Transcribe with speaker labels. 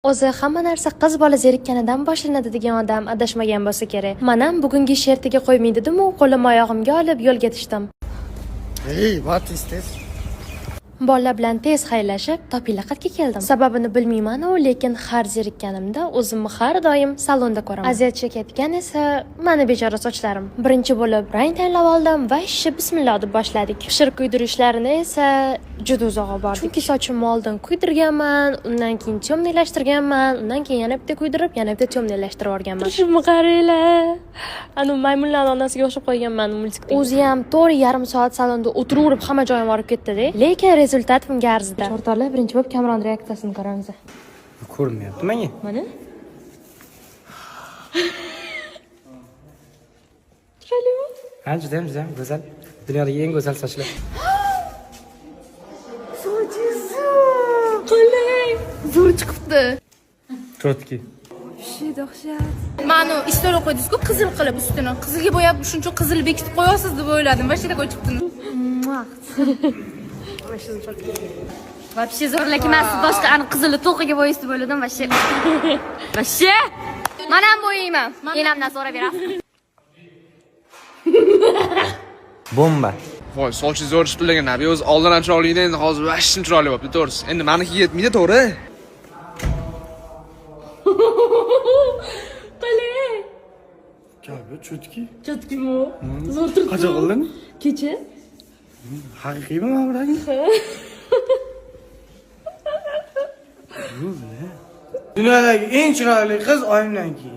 Speaker 1: O'zi hamma narsa qiz bola zerikkanidan boshlanadi degan odam adashmagan bo'lsa kerak. Manam bugungi ish ertaga qo'ymay dedim-u, qo'lim oyog'imga olib yo'lga tushdim.
Speaker 2: Hey, what is this?
Speaker 1: Bolalar bilan tez xayrlashib, topila qatga keldim. Sababini bilmayman-u, lekin har zerikkanimda o'zimni har doim salonda ko'raman. Aziyat chekayotgan esa mani bechora sochlarim. Birinchi bo'lib rang tanlab oldim va ishni bismillah deb boshladik. Pishirib kuydirishlarini esa juda uzoq olib bordik. Chunki sochimni oldin kuydirganman, undan keyin темный lashtirganman, undan keyin yana bitta kuydirib, yana bitta темный lashtirib yuborganman. Turishimni qaranglar. Anu maymunlarning onasiga o'xshab qo'yganman мультик da. O'zi ham 4,5 soat salonda o'tiraverib hamma joyim og'rib ketdi-da. Lekin результат bunga arzidi. O'rtoqlar, birinchi bo'lib Kamron reaksiyasini ko'ramiz.
Speaker 3: Ko'rinmayapti menga.
Speaker 1: Mana. Chiroylimi?
Speaker 3: Ha, judayam, judayam go'zal. Dunyodagi eng go'zal sochlar.
Speaker 1: Qalay?
Speaker 4: Zo'r chiqibdi.
Speaker 3: Чётки.
Speaker 4: Mani istorga qo'ydingiz-ku qizil qilib ustini. Qizilga bo'yab shuncha qizil bekitib qo'yasiz deb o'yladim. Вообще такой chiqdi.
Speaker 5: Вообще zo'r, lekin men siz boshqa ani qizili to'qiga bo'yaysiz deb o'yladim. Вообще. Вообще. Men ham bo'yayman. Enamdan so'rab berasiz.
Speaker 3: Bomba.
Speaker 6: Voy, sochi zo'r chiqibdi, lekin Nabi o'zi oldin ham chiroyli edi, endi hozir vashshim chiroyli bo'libdi, to'g'risi. Endi manikiga yetmaydi, to'g'ri?
Speaker 1: Qalay?
Speaker 2: Kabi, чётки.
Speaker 1: Чётки mi? Zo'r turibdi.
Speaker 2: Qachon qilding?
Speaker 1: Kecha.
Speaker 2: Haqiqiymi mana bu rang? Bu ne? Dunyodagi eng chiroyli qiz oyimdan keyin.